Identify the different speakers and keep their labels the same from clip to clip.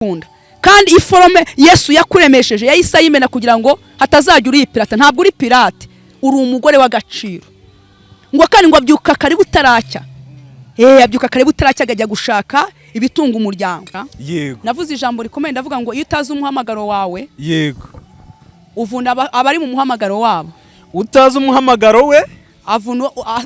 Speaker 1: Kunda kandi i forme Yesu yakuremesheje yahise ayimena kugira ngo hatazajya uriyipirata. Ntabwo uri pirate, uri umugore w'agaciro. Ngo kandi ngo abyuka kare butaracya, abyuka kare butaracya, akajya gushaka ibitunga umuryango. Navuze ijambo rikomeye, ndavuga ngo iyo utazi umuhamagaro wawe, uvuna abari mu muhamagaro wabo.
Speaker 2: Utazi umuhamagaro we,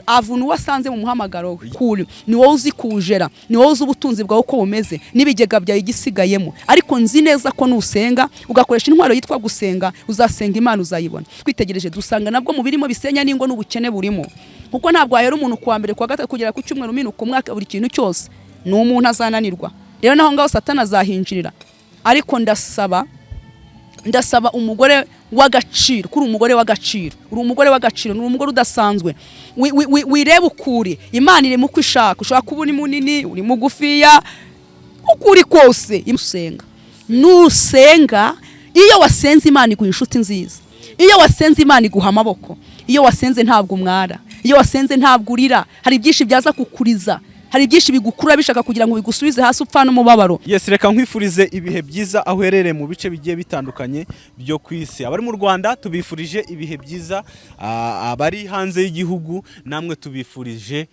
Speaker 1: avuna uwo asanze mu muhamagaro we. Kuri ni wowe uzi kuwujera, ni wowe uzi ubutunzi bwawe uko bumeze n'ibigega byawe igisigayemo. Ariko nzi neza ko nusenga, ugakoresha intwaro yitwa gusenga, uzasenga Imana uzayibona. Twitegereje dusanga nabwo mu birimo bisenya n'ingo n'ubukene burimo, kuko ntabwo wahera umuntu kuwa mbere, kuwa gatatu, kugera ku cyumweru, uminuka umwaka, buri kintu cyose ni umuntu azananirwa. Rero naho ngaho Satani azahinjirira. Ariko ndasaba umugore w'agaciro, kuri umugore w'agaciro, uri umugore w'agaciro, ni umugore udasanzwe. Wirebe ukuri, Imana iri mu uko ishaka. Ushobora kuba uri munini, uri mugufiya, uko uri kose usenga. Nusenga, iyo wasenze Imana iguha inshuti nziza, iyo wasenze Imana iguha amaboko, iyo wasenze ntabwo umwara, iyo wasenze ntabwo urira. Hari byinshi byaza kukuriza, hari byinshi bigukurura bishaka kugira ngo bigusubize hasi upfa n'umubabaro.
Speaker 2: Yes, reka nkwifurize ibihe byiza aho uherereye mu bice bigiye bitandukanye byo ku isi. Abari mu Rwanda tubifurije ibihe byiza, abari hanze y'igihugu namwe tubifurije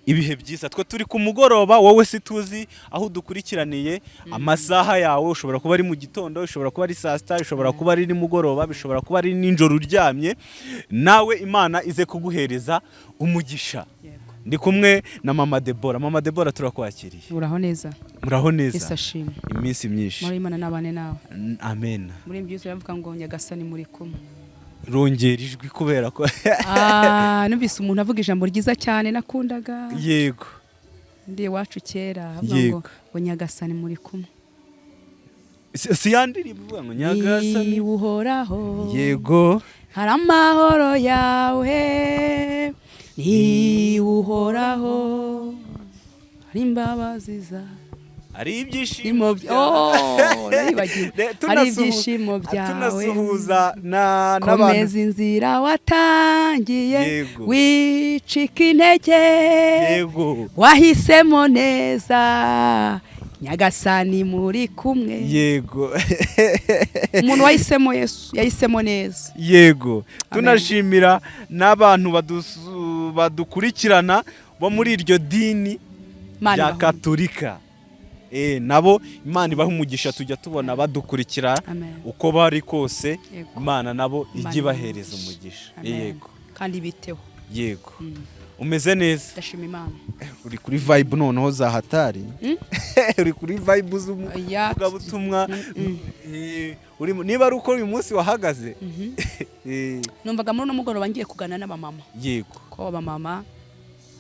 Speaker 2: ibihe byiza. Twe turi ku mugoroba, wowe si tuzi aho udukurikiraniye amasaha yawe. Ushobora kuba ari mu gitondo, ushobora kuba ari saa sita, ushobora kuba ari nimugoroba, bishobora kuba ari nijoro uryamye. Nawe Imana ize kuguhereza umugisha. Ndi kumwe na Mama Debora. Mama Debora, turakwakiriye.
Speaker 1: Uraho neza?
Speaker 2: Muraho neza?
Speaker 1: Yesu ashimwe.
Speaker 2: Iminsi myinshi.
Speaker 1: Muri Imana n'abane nawe.
Speaker 2: Amen.
Speaker 1: Muri ibyo biravuga ngo Nyagasani muri kumwe.
Speaker 2: Rongera ijwi kubera ko
Speaker 1: Numvise umuntu avuga ijambo ryiza cyane nakundaga ndi iwacu kera, avuga ngo ngo Nyagasani muri kumwe.
Speaker 2: Si ya ndirimbo ivuga ngo Nyagasani
Speaker 1: Niba uhoraho hari amahoro yawe, niba uhoraho hari imbabazi zawe,
Speaker 2: hari ibyishimo
Speaker 1: Oh, naribagiwe.
Speaker 2: Re-
Speaker 1: Hari ibyishimo byawe.
Speaker 2: Tunasuhuza n'abantu.
Speaker 1: Komeza inzira watangiye, wicika intege, wahisemo neza, Nyagasani muri kumwe. Umuntu wahisemo Yesu yahisemo neza.
Speaker 2: Tunashimira n'abantu badukurikirana bo muri iryo dini
Speaker 1: Imana
Speaker 2: rya
Speaker 1: ibahe.
Speaker 2: Katolika. Nabo Imana ibaha umugisha, tujya tubona badukurikira
Speaker 1: Amen.
Speaker 2: uko bari kose. Imana nabo
Speaker 1: Imana
Speaker 2: ijye ibahereza
Speaker 1: ibahe.
Speaker 2: umugisha.
Speaker 1: Amen. Kandi biteho.
Speaker 2: Yego, umeze neza?
Speaker 1: Ndashima Imana.
Speaker 2: Uri kuri vibe noneho za hatari. Uri kuri vibe
Speaker 1: Oya.
Speaker 2: z'umuvugabutumwa. Niba ari uko uyu munsi wahagaze.
Speaker 1: Numvaga muri uno mugoroba ngiye kuganira n'abamama, ko abamama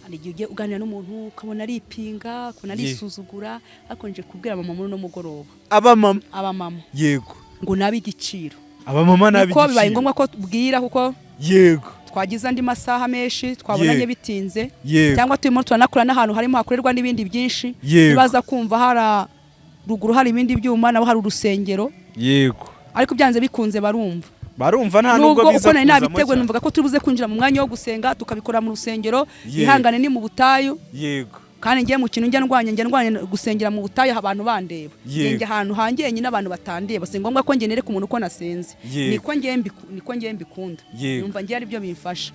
Speaker 1: hari igihe ugiye uganira n'umuntu ukabona aripinga, ukabona arisuzugura. Ariko nje kubwira abamama muri uno mugoroba,
Speaker 2: Abamama.
Speaker 1: abamama, ngo nabe igiciro.
Speaker 2: Abamama
Speaker 1: Niko bibaye
Speaker 2: n'ab'igiciro.
Speaker 1: ngombwa ko tubwira, kuko twagize andi masaha menshi twabonanye bitinze, cyangwa turimo turanakora n'ahantu harimo hakorerwa n'ibindi byinshi. Nibaza kumva hari ruguru hari ibindi byuma, nabo hari urusengero, ariko byanze bikunze barumva.
Speaker 2: Barumva, nta nubwo
Speaker 1: Nubwo
Speaker 2: biza
Speaker 1: uko nari
Speaker 2: kuzamo
Speaker 1: nabiteguye,
Speaker 2: cyane.
Speaker 1: numvaga ko turi buze kwinjira mu mwanya wo gusenga, tukabikora mu rusengero. Ihangane, ni mu butayu. Kandi ngiye mu kintu njya ndwanya gusengera mu butayu abantu bandeba. Njye ahantu hanjye nyine abantu batandeba, si ngombwa ko njye nereka umuntu uko nasenze. Niko ngiye mbikunda. Numva ngiye ari byo bimfasha.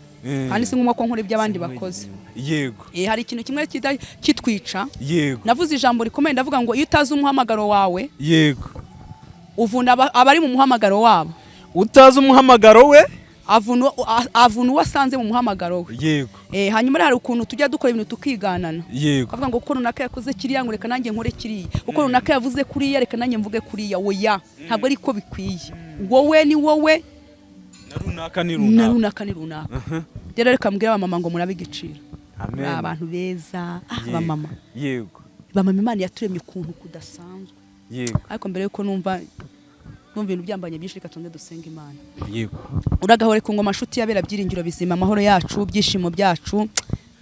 Speaker 1: Kandi si ngombwa ko nkora ibyo abandi bakoze. Hari ikintu kimwe kitwica. Navuze ijambo rikomeye, ndavuga ngo iyo utazi umuhamagaro wawe, uvuna abari mu muhamagaro wabo.
Speaker 2: Utazi umuhamagaro we,
Speaker 1: Avuna uwo asanze mu muhamagaro we. Hanyuma rero hari ukuntu tujya dukora ibintu tukiganana, ukavuga ngo kuko runaka yakoze kiriya, ngo reka nanjye nkore kiriya, kuko runaka yavuze kuriya, reka nanjye mvuge kuriya. Oya, ntabwo ari ko bikwiye. Wowe ni wowe,
Speaker 2: Na runaka ni
Speaker 1: na
Speaker 2: runaka.
Speaker 1: Runaka ni runaka. Rero reka mbwire abamama ngo murabe igiciro.
Speaker 2: Amen.
Speaker 1: Muri abantu beza. Abamama, bamama, Imana yaturemye ukuntu kudasanzwe. Ariko mbere yuko numva ibintu byambanye byinshi, reka tubanze dusenga Imana. Uragahore ku ngoma, nshuti yabera, byiringiro bizima, amahoro yacu, byishimo byacu.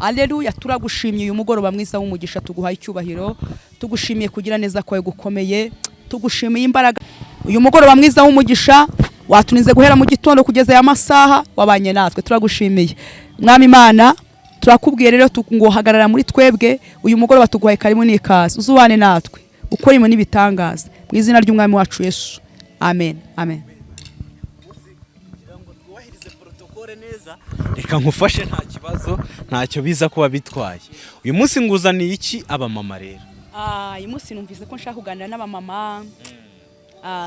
Speaker 1: Aleluya, turagushimye uyu mugoroba mwiza w'umugisha, tuguhaye icyubahiro, tugushimiye kugira neza kwawe gukomeye, tugushimiye imbaraga. Uyu mugoroba mwiza w'umugisha watuninze guhera mu gitondo kugeza aya masaha, wabanye natwe, turagushimiye. Mwami Imana, turakubwiye rero ngo hagarara muri twebwe uyu mugoroba, tuguhaye karibu n'ikaze, uzubane natwe ukora ibintu n'ibitangaza. Mu izina ry'Umwami wacu Yesu, amen, amen.
Speaker 2: Kugira ngo twubahirize protocole neza, reka nkufashe, nta kibazo, ntacyo biza kuba bitwaye. Uyu munsi nguzaniye iki abamama rero?
Speaker 1: Uyu munsi numvise ko nshaka kuganira n'abamama,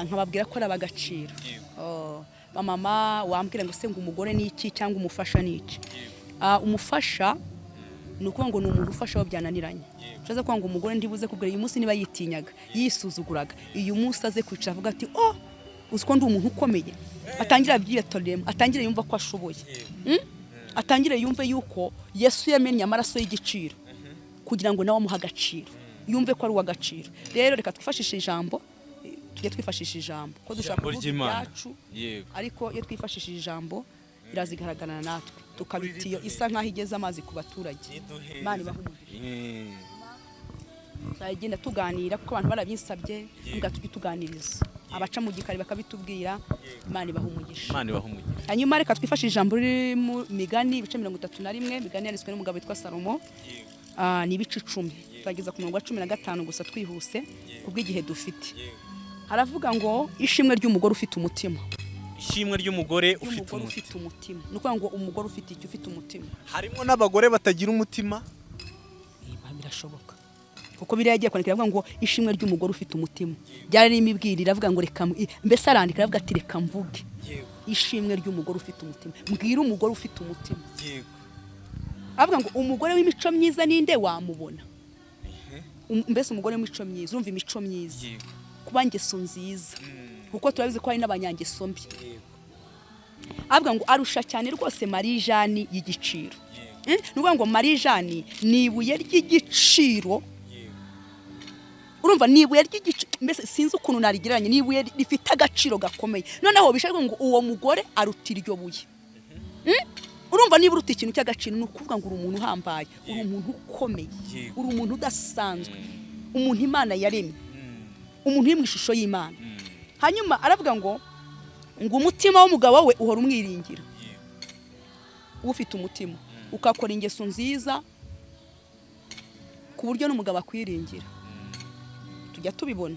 Speaker 1: nkababwira ko ari ab'agaciro. Oh, bamama, wambwira ngo se ngo umugore ni iki cyangwa umufasha ni iki? Umufasha ni ukuvuga ngo ni umuntu ufasha aho byananiranye. Ushatse kuvuga ngo umugore ndibuze kubwira uyu munsi, niba yitinyaga, yisuzuguraga, uyu munsi aze kwicara avuga ati: "Oh, uzi ko ndi umuntu ukomeye." Atangire abyitoremo, atangire yumva ko ashoboye. Atangire yumve yuko Yesu yamennye amaraso y'igiciro kugira ngo nawe amuhe agaciro, yumve ko ari uw'agaciro. Rero reka twifashishe ijambo, tujye twifashisha ijambo ko dushaka
Speaker 2: Ijambo
Speaker 1: kuvuga
Speaker 2: ry'Imana.
Speaker 1: ibyacu, ariko iyo twifashishije ijambo irazigaragara natwe tukabita iyo isa nk'aho igeze amazi ku baturage. Imana ibahe umugisha. Tuzagenda tuganira kuko abantu barabinsabye mbwa tujye tuganiriza abaca mu gikari bakabitubwira. Imana ibahe umugisha.
Speaker 2: Imana ibahe umugisha.
Speaker 1: Hanyuma reka twifashishe ijambo riri mu Migani, ibice 31. Migani yanditswe n'umugabo witwa Salomo. Ni ibice 10, turageza ku murongo wa 15 gusa twihuse kubw'igihe dufite. Haravuga ngo ishimwe ry'umugore ufite umutima.
Speaker 2: Ishimwe ry'umugore ufite
Speaker 1: Ry'umugore
Speaker 2: umutima.
Speaker 1: ufite umutima. Ni ukuvuga ngo umugore ufite icyo, ufite umutima.
Speaker 2: Harimo n'abagore batagira umutima.
Speaker 1: Birashoboka, kuko biriya yagiye kwandika iravuga ngo ishimwe ry'umugore ufite umutima, byari imibwira, iravuga ngo reka mbese arandika aravuga ati: "Reka mvuge ishimwe ry'umugore ufite umutima, mbwira umugore ufite umutima." Avuga ngo umugore w'imico myiza ninde wamubona? Mbese umugore w'imico myiza, urumva imico myiza, kuba ngeso nziza, kuko turabizi ko hari n'abanyangeso mbi. Avuga ngo arusha cyane rwose marijani y'igiciro. Ni ukuvuga ngo marijani ni ibuye ry'igiciro. Urumva ni ibuye ry'igiciro, mbese sinzi ukuntu narigereranya, ni ibuye rifite agaciro gakomeye. Noneho bishatse ngo uwo mugore aruta iryo buye. Urumva niba uruta ikintu cy'agaciro, ni ukuvuga ngo uri umuntu uhambaye, uri umuntu ukomeye, uri umuntu udasanzwe, umuntu Imana yaremye, umuntu uri mu ishusho y'Imana. Hanyuma aravuga ngo umutima w'umugabo we uhora umwiringira. Ufite umutima, ukakora ingeso nziza ku buryo n'umugabo akwiringira. Tujya tubibona,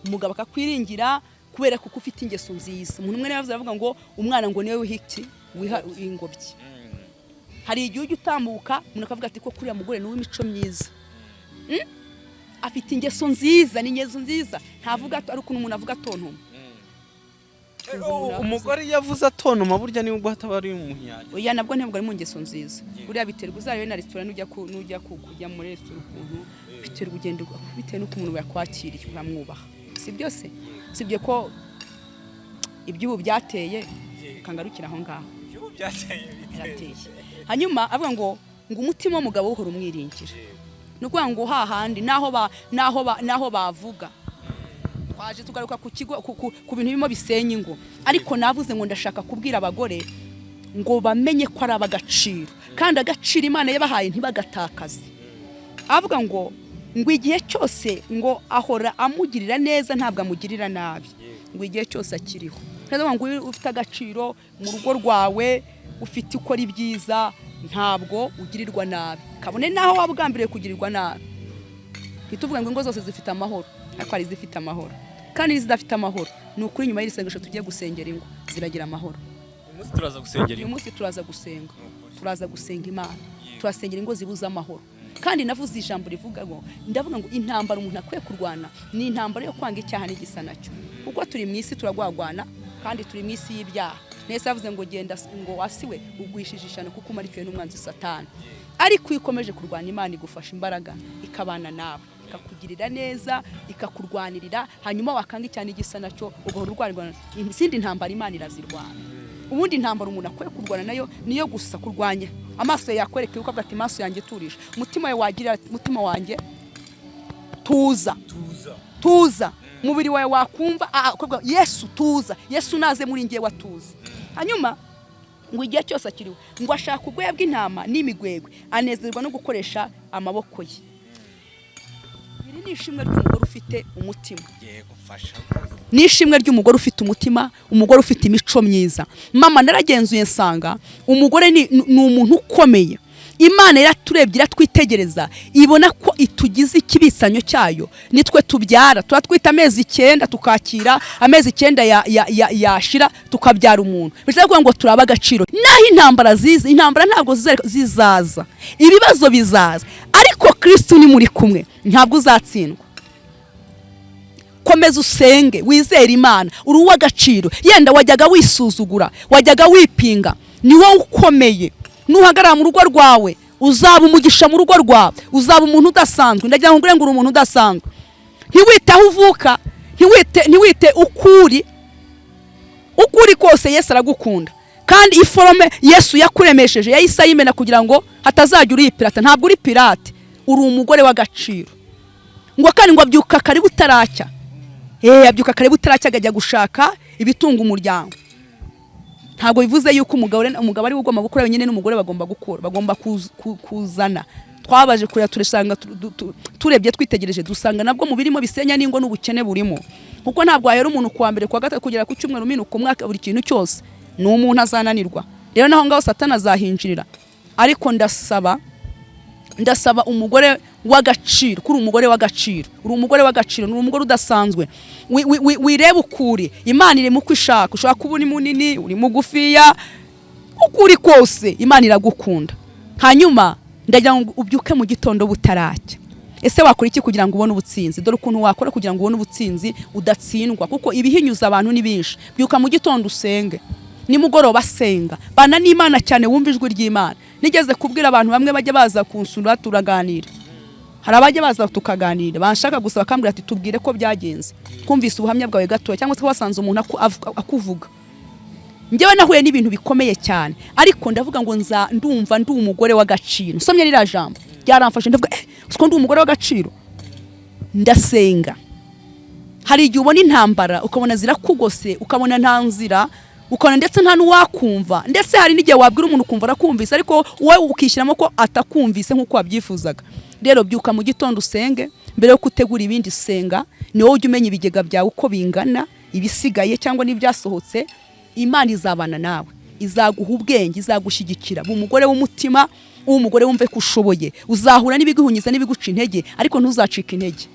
Speaker 1: umugabo akakwiringira kubera kuko ufite ingeso nziza. Umuntu umwe yavuze, aravuga ngo umwana ngo niwe wiha iki, wiha ingobyi. Hari igihe ujya utambuka, umuntu akavuga ati: "Ko kuriya mugore ni uw'imico myiza, Afite ingeso nziza, ni ingeso nziza, ntavuga ari ukuntu umuntu avuga atontoma."
Speaker 2: Umugore iyo avuze atontoma, burya nubwo hataba ari umunyanya?
Speaker 1: Oya, nabwo ntabwo ari mu ngeso nziza. Buriya biterwa, uzarebe na resitora, nujya kujya muri resitora, ukuntu biterwa, ugenda bitewe n'uko umuntu yakwakiriye, uramwubaha. Si byose, sibye ko iby'ubu byateye kangarukira aho ngaho.
Speaker 2: Iby'ubu byateye.
Speaker 1: Birateye. Hanyuma avuga ngo umutima w'umugabo uhora umwiringira. Ni ukuvuga ngo hahandi naho bavuga, twaje tugaruka ku kigo ku bintu birimo bisenya ingo, ariko navuze ngo ndashaka kubwira abagore ngo bamenye ko ari ab'agaciro, kandi agaciro Imana yabahaye ntibagatakaze. Avuga ngo igihe cyose ngo ahora amugirira neza, ntabwo amugirira nabi, ngo igihe cyose akiriho. Ndavuga ngo iyo ufite agaciro mu rugo rwawe, ufite ukora ibyiza, ntabwo ugirirwa nabi, kabone naho waba ugambiriye kugirirwa nabi. Ntituvuge ngo ingo zose zifite amahoro, ariko hari izifite amahoro kandi n'izidafite amahoro. Ni ukuri, nyuma y'iri sengesho tugiye gusengera ingo, ziragira amahoro.
Speaker 2: Uyu munsi turaza gusengera
Speaker 1: Uyu
Speaker 2: ingo.
Speaker 1: munsi turaza gusenga, turaza gusenga Imana, turasengera ingo zibuze amahoro. Kandi navuze ijambo rivuga ngo, ndavuga ngo intambara umuntu akwiye kurwana ni intambara yo kwanga icyaha n'igisa nacyo, kuko turi mu isi turagwagwana, kandi turi mu isi y'ibyaha. Nese yavuze ngo genda, ngo wasiwe ugwishije ishyano kuko umarikiwe n'umwanzi Satani. Ariko iyo ukomeje kurwanya, Imana igufasha imbaraga, ikabana nawe, ikakugirira neza, ikakurwanirira. Hanyuma wakanga icyaha n'igisa nacyo, ugahora urwanirwa izindi ntambara, Imana irazirwana. Ubundi intambara umuntu akwiye kurwana nayo niyo gusa kurwanya amaso yawe, yakwereka uko avuga ati: "Amaso yanjye turisha." Umutima wawe wagira, "Umutima wanjye tuza."
Speaker 2: Tuza.
Speaker 1: Tuza. Umubiri wawe wakumva, ukavuga: "Yesu tuza, Yesu naze muri ngewe atuza." Hanyuma ngo igihe cyose akiriho, ngo ashaka ubwoya bw'intama n'imigwegwe, anezerwa no gukoresha amaboko ye. Iri ni ishimwe ry'umugore ufite umutima.
Speaker 2: Yego, mfasha.
Speaker 1: Ni ishimwe ry'umugore ufite umutima, umugore ufite imico myiza. Mama, naragenzuye nsanga umugore ni umuntu ukomeye. Imana yaraturebye, iratwitegereza, ibona ko itugize ikibisanyo cyayo. Nitwe tubyara, tuba twita amezi 9 tukakira, amezi 9 yashira tukabyara umuntu. Bishatse kuvuga ngo turaba agaciro. Naho intambara ziza, intambara ntabwo zizaza, ibibazo bizaza, ariko Kristo ni muri kumwe, ntabwo uzatsindwa. Komeza usenge, wizere Imana, uri uw'agaciro. Yenda wajyaga wisuzugura, wajyaga wipinga, ni wowe ukomeye. Nuhagarara mu rugo rwawe uzaba umugisha mu rugo rwawe, uzaba umuntu udasanzwe. Ndagira ngo ngure ngo uri umuntu udasanzwe. Ntiwite aho uvuka, ntiwite uko uri kose, Yesu aragukunda. Kandi iforome Yesu yakuremesheje yahise ayimena kugira ngo hatazajya uripirata. Ntabwo uri pirate, uri umugore w'agaciro. Ngo kandi ngo abyuka kare butaracya, abyuka kare butaracya akajya gushaka ibitunga umuryango. Ntabwo bivuze yuko umugabo ari we ugomba gukora wenyine, n'umugore bagomba gukora, bagomba kuzana. Twabaje kureba turesanga, turebye twitegereje dusanga nabwo mu birimo bisenya n'ingo n'ubukene burimo, kuko ntabwo wahera umuntu kuwa mbere, kuwa gatatu, kugera ku cyumweru, minuka umwaka, buri kintu cyose ni umuntu azananirwa. Rero naho ngaho Satani azahinjirira. Ariko ndasaba umugore w'agaciro, kuri umugore w'agaciro, uri umugore w'agaciro, ni umugore udasanzwe. Wirebe ukuri, Imana iri mu uko ishaka. Ushobora kuba uri munini, uri mugufiya, uko uri kose Imana iragukunda. Hanyuma ndagira ngo ubyuke mu gitondo butaracya. Ese wakora iki kugira ngo ubone ubutsinzi? Dore ukuntu wakora kugira ngo ubone ubutsinzi udatsindwa, kuko ibihinyuza abantu ni benshi. Byuka mu gitondo usenge, nimugoroba senga, bana n'Imana cyane, wumva ijwi ry'Imana. Nigeze kubwira abantu bamwe bajya baza kunsura turaganira, hari abajya baza tukaganira, banshaka gusa bakambwira ati tubwire ko byagenze, twumvise ubuhamya bwawe gatoya, cyangwa se wasanze umuntu akuvuga. Njyewe nahuye n'ibintu bikomeye cyane, ariko ndavuga ngo nza ndumva ndi umugore w'agaciro. Nsomye ririya jambo ryaramfashe, ndavuga siko ndi umugore w'agaciro. Ndasenga. Hari igihe ubona intambara ukabona zirakugose, ukabona nta nzira, ukabona ndetse nta n'uwakumva, ndetse hari n'igihe wabwira umuntu ukumva arakumvise, ariko wowe ukishyiramo ko atakumvise nk'uko wabyifuzaga. Rero byuka mu gitondo usenge, mbere yo gutegura ibindi senga. Ni wowe ujya umenya ibigega byawe uko bingana, ibisigaye cyangwa n'ibyasohotse. Imana izabana nawe, izaguha ubwenge, izagushyigikira. Ba umugore w'umutima, umugore wumve ko ushoboye. Uzahura n'ibiguhunyiza n'ibiguca intege, ariko ntuzacike intege.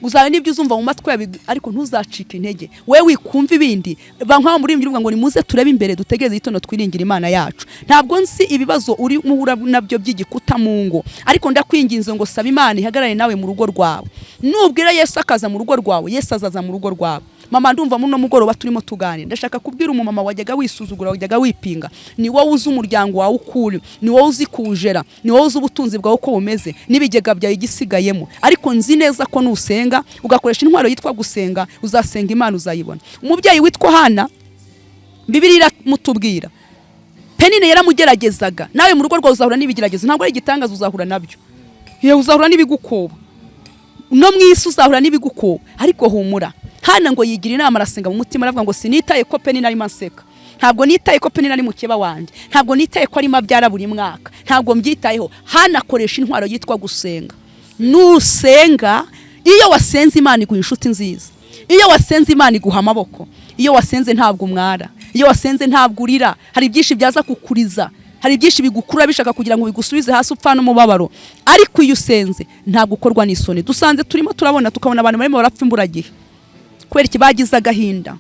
Speaker 1: Uzaba n'ibyo uzumva mu matwi yawe, ariko ntuzacike intege. Wowe wikumva ibindi, ba nk'aho muri uvuga ngo nimuze turebe imbere, dutegereze igitondo, twiringire Imana yacu. Ntabwo nzi ibibazo uri muhura nabyo by'igikuta mu ngo, ariko ndakwinginze ngo saba Imana ihagarare nawe mu rugo rwawe. Nubwira Yesu akaza mu rugo rwawe, Yesu azaza mu rugo rwawe. Mama, ndumva muri uno mugoroba turimo tuganira, ndashaka kubwira umumama wajyaga wisuzugura, wajyaga wipinga, ni wowe uzi umuryango wawe uko uri, ni wowe uzi kuwujera, ni wowe uzi ubutunzi bwawe uko bumeze n'ibigega byawe igisigayemo. Ariko nzi neza ko nusenga ugakoresha intwaro yitwa gusenga, uzasenga Imana uzayibona. Umubyeyi witwa Hana, Bibiliya iramutubwira, Penine yaramugeragezaga. Nawe mu rugo rwawe uzahura n'ibigeragezo, ntabwo ari igitangaza, uzahura nabyo. Yewe, uzahura n'ibigukoba, no mu isi uzahura n'ibigukoba, ariko humura. Hana ngo yigira inama, arasenga mu mutima, aravuga ngo sinitaye ko Penina arimo anseka, ntabwo nitaye ko Penina ari mukeba wanjye, ntabwo nitaye ko arimo abyara buri mwaka, ntabwo mbyitayeho. Hana akoresha intwaro yitwa gusenga. Nusenga, iyo wasenze Imana iguha inshuti nziza, iyo wasenze Imana iguha amaboko, iyo wasenze ntabwo umwara, iyo wasenze ntabwo urira. Hari byinshi byaza kukuriza, hari byinshi bigukura bishaka kugira ngo bigusubize hasi upfa n'umubabaro, ariko iyo usenze ntabwo ukorwa n'isoni. Dusanze turimo turabona, tukabona abantu barimo barapfa imburagihe. Kubera iki? Bagize agahinda,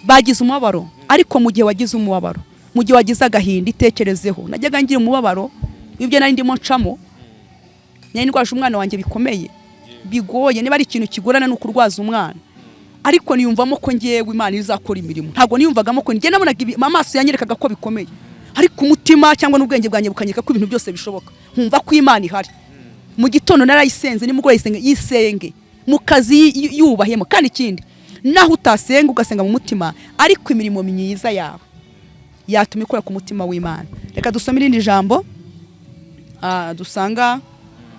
Speaker 1: bagize umubabaro. Ariko mu gihe wagize umubabaro, mu gihe wagize agahinda, itekerezeho. Najyaga ngira umubabaro w'ibyo nari ndimo ncamo, nari ndwaje umwana wanjye bikomeye, bigoye. Niba ari ikintu kigorana ni ukurwaza umwana, ariko niyumvamo ko ngewe Imana izakora imirimo. Ntabwo niyumvagamo ko njye nabonaga amaso yanyerekaga ko bikomeye, ariko umutima cyangwa n'ubwenge bwanjye bukanyereka ko ibintu byose bishoboka, nkumva ko Imana ihari. Mu gitondo narayisenze, nimugoroba yisenga, yisenge mu kazi yubahemo. Kandi ikindi, naho utasenga ugasenga mu mutima, ariko imirimo myiza yawe yatuma ikora ku mutima w'Imana. Reka dusome irindi jambo dusanga,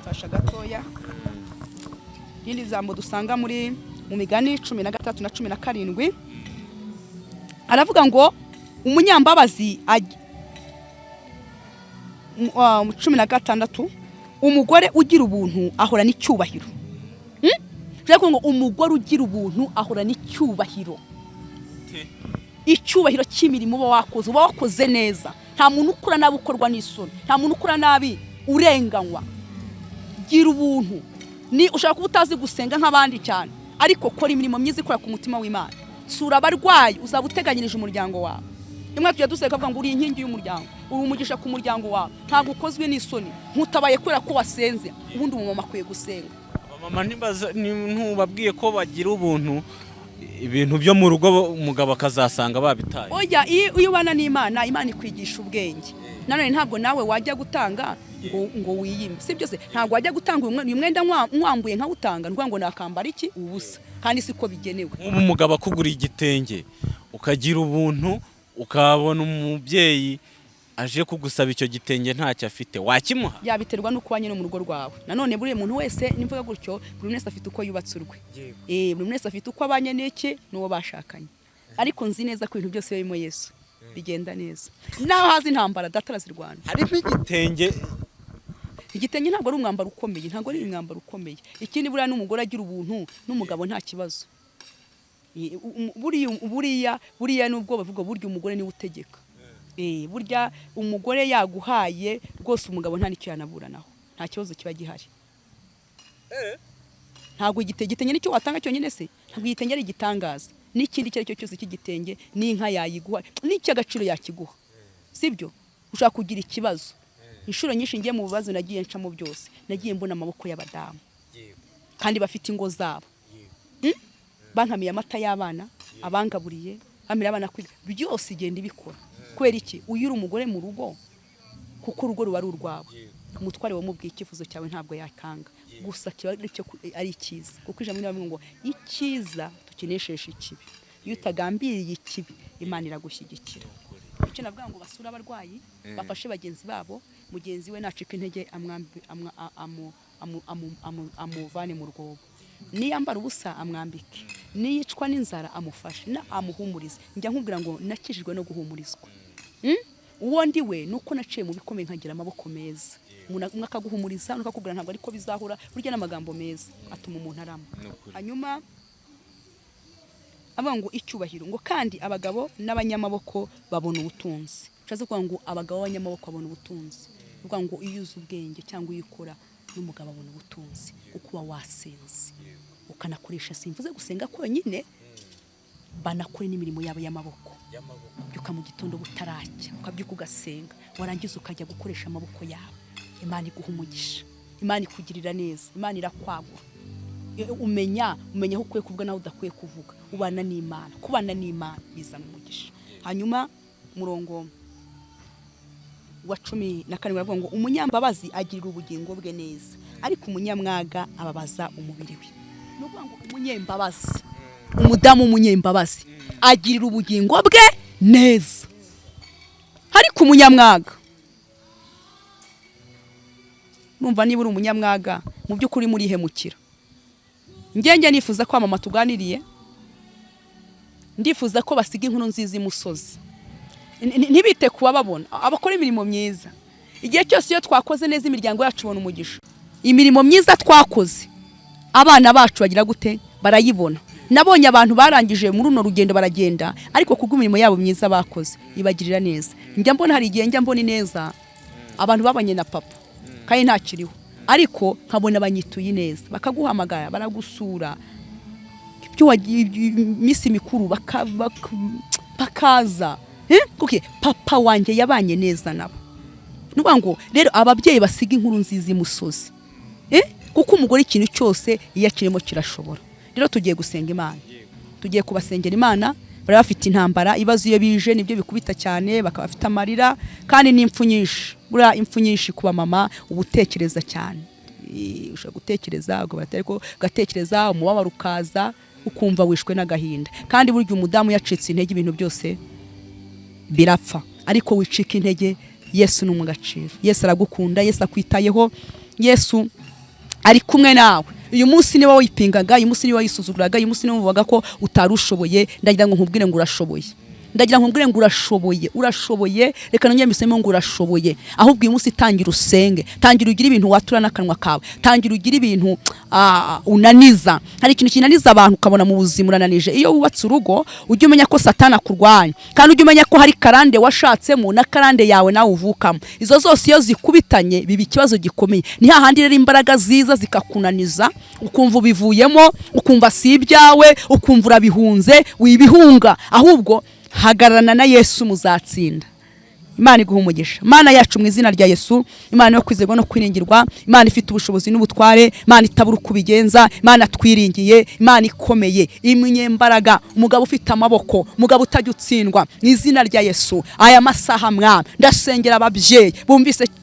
Speaker 1: fasha gatoya, irindi jambo dusanga muri mu Migani 13 na 17. Aravuga ngo umunyambabazi 16, umugore ugira ubuntu ahorana icyubahiro. Bivuga ngo umugore ugira ubuntu ahorana icyubahiro, icyubahiro cy'imirimo uba wakoze, uba wakoze neza. Nta muntu ukora nabi ukorwa n'isoni, nta muntu ukora nabi. Urenganywa, gira ubuntu. Ni ushaka kuba utazi gusenga nk'abandi cyane, ariko kora imirimo myiza ikora ku mutima w'Imana. Sura abarwayi, uzaba uteganyirije umuryango wawe. Rimwe tujya duseka avuga ngo uri inkingi y'umuryango, uri umugisha ku muryango wawe, ntabwo ukozwe n'isoni, ntutabaye kubera ko wasenze. Ubundi umumama akwiye gusenga.
Speaker 2: Abamama ntubabwiye ko bagira ubuntu, ibintu byo mu rugo umugabo akazasanga babitaye.
Speaker 1: Oya, iyo ubana n'Imana, Imana ikwigisha ubwenge. Nanone ntabwo nawe wajya gutanga ngo wiyime, si byo se? Ntabwo wajya gutanga uyu mwenda nkwambuye nkawutanga ngo nakambara iki ubusa, kandi siko bigenewe.
Speaker 2: Nk'ubu umugabo akuguriye igitenge ukagira ubuntu, ukabona umubyeyi aje kugusaba icyo gitenge ntacyo afite, wakimuha?
Speaker 1: Yabiterwa n'uko ubanye no mu rugo rwawe. Nanone buri muntu wese, nimvuga gutyo, buri wese afite uko yubatse urwe, buri wese afite uko abanye n'iki n'uwo bashakanye. Ariko nzi neza ko ibintu byose birimo Yesu bigenda neza. Naho haza intambara, data arazirwana.
Speaker 2: Harimo igitenge.
Speaker 1: Igitenge ntabwo ari umwambaro ukomeye, ntabwo ari umwambaro ukomeye. Ikindi, buriya n'umugore agira ubuntu n'umugabo nta kibazo. Buriya nubwo bavuga burya umugore niwe utegeka, burya umugore yaguhaye rwose umugabo nta n'icyo yanaburanaho, nta kibazo kiba gihari. Ntabwo igitenge nicyo watanga cyonyine se, ntabwo igitenge ari igitangaza. N'ikindi icyo ari cyo cyose cy'igitenge, n'inka yayiguha, n'icy'agaciro yakiguha, sibyo? Ushobora kugira ikibazo. Inshuro nyinshi ngiye mu bibazo nagiye ncamo byose, nagiye mbona amaboko y'abadamu kandi bafite ingo zabo, bankamiye amata y'abana, abangaburiye, bamira abana kwiga, byose igenda ibikora. Kubera iki? Uyu uri umugore mu rugo, kuko urugo ruba ari urwawe. Umutware wamubwiye icyifuzo cyawe ntabwo yakanga, gusa kiba ari icyiza, kuko ijambo rivuga ngo icyiza tukinesheshe ikibi. Iyo utagambiriye ikibi, Imana iragushyigikira. Icyo navuga ngo basure abarwayi, bafashe bagenzi babo. Mugenzi we nacika intege amuvane mu rwobo, niyambara ubusa amwambike, niyicwa n'inzara amufashe na amuhumurize. Njya nkubwira ngo nakijijwe no guhumurizwa. Uwo ndi we nuko naciye mu bikomeye nkagira amaboko meza. Umwe akaguhumuriza, undi akakubwira ntabwo ariko bizahura. Burya n'amagambo meza atuma umuntu arama. Hanyuma avuga ngo icyubahiro, ngo kandi abagabo n'abanyamaboko babona ubutunzi. Ushatse kuvuga ngo abagabo b'abanyamaboko babona ubutunzi. Uvuga ngo iyo uzi ubwenge cyangwa iyo ukora, n'umugabo abona ubutunzi, kuko uba wasenze ukanakoresha. Simvuze gusenga konyine, banakore n'imirimo yabo y'amaboko. Ubyuka mu gitondo butaracya, ukabyuka ugasenga, warangiza ukajya gukoresha amaboko yawe. Imana iguha umugisha, Imana ikugirira neza, Imana irakwagura. Umenya aho ukwiye kuvuga n'aho udakwiye kuvuga. Ubana n'Imana, kubana n'Imana bizana umugisha. Hanyuma umurongo wa 17 baravuga ngo umunyambabazi agirira ubugingo bwe neza, ariko umunyamwaga ababaza umubiri we. Ni ukuvuga ngo umunyembabazi, umudamu w'umunyembabazi agirira ubugingo bwe neza, ariko umunyamwaga, numva niba uri umunyamwaga mu by'ukuri murihemukira. Ngenge nifuza ko mama tuganiriye, ndifuza ko basiga inkuru nziza imusozi, ntibite kubababona, abakora imirimo myiza. Igihe cyose iyo twakoze neza imiryango yacu ibona umugisha. Imirimo myiza twakoze abana bacu bagira gute? Barayibona. Nabonye abantu barangije muri runo rugendo baragenda, ariko kubwo imirimo yabo myiza bakoze ibagirira neza. Njya mbona hari igihe njya mbona ineza abantu babanye na papa kandi ntakiriho, ariko nkabona banyituye neza, bakaguhamagara, baragusura, ibyo iminsi mikuru bakaza. Papa wanjye yabanye neza nabo. Nuvuga ngo rero ababyeyi basiga inkuru nziza imusozi, kuko umugore ikintu cyose iyo akirimo kirashobora. Rero tugiye gusenga Imana, tugiye kubasengera Imana. Bari bafite intambara, ibibazo iyo bije nibyo bikubita cyane, bakaba bafite amarira kandi n'impfu nyinshi. Buriya impfu nyinshi kuba mama ubutekereza cyane, ushobora gutekereza ariko ugatekereza umubabaro ukaza, ukumva wishwe n'agahinda. Kandi burya umudamu yacitse intege ibintu byose birapfa, ariko wicika intege, Yesu ni umugaciro. Yesu aragukunda, Yesu akwitayeho, Yesu ari kumwe nawe. Uyu munsi niba wipingaga, uyu munsi niba wisuzuguraga, uyu munsi niba wumvaga ko utarushoboye, ndagira ngo nkubwire ngo urashoboye. Ndagira ngo mbwire ngo urashoboye, urashoboye. Reka nongere mbisemo ngo urashoboye. Ahubwo uyu munsi tangira usenge, tangira ugire ibintu watura n'akanwa kawe, tangira ugire ibintu unaniza. Hari ikintu kinaniza abantu, ukabona mu buzima urananije. Iyo wubatse urugo, ujye umenya ko Satani akurwanya, kandi ujye umenya ko hari karande washatsemo na karande yawe nawe uvukamo. Izo zose iyo zikubitanye biba ikibazo gikomeye. Ni hahandi rero imbaraga ziza zikakunaniza, ukumva ubivuyemo, ukumva si ibyawe, ukumva urabihunze. Wibihunga, ahubwo hagararana na Yesu, muzatsinda. Imana iguha umugisha. Imana yacu, mu izina rya Yesu, Imana yo kwizerwa no kwiringirwa, Imana ifite ubushobozi n'ubutware, Imana itabura uko ubigenza, Imana twiringiye, Imana ikomeye, iminyembaraga, umugabo ufite amaboko, umugabo utajya utsindwa, mu izina rya Yesu, aya masaha, Mwami, ndasengera ababyeyi bumvise.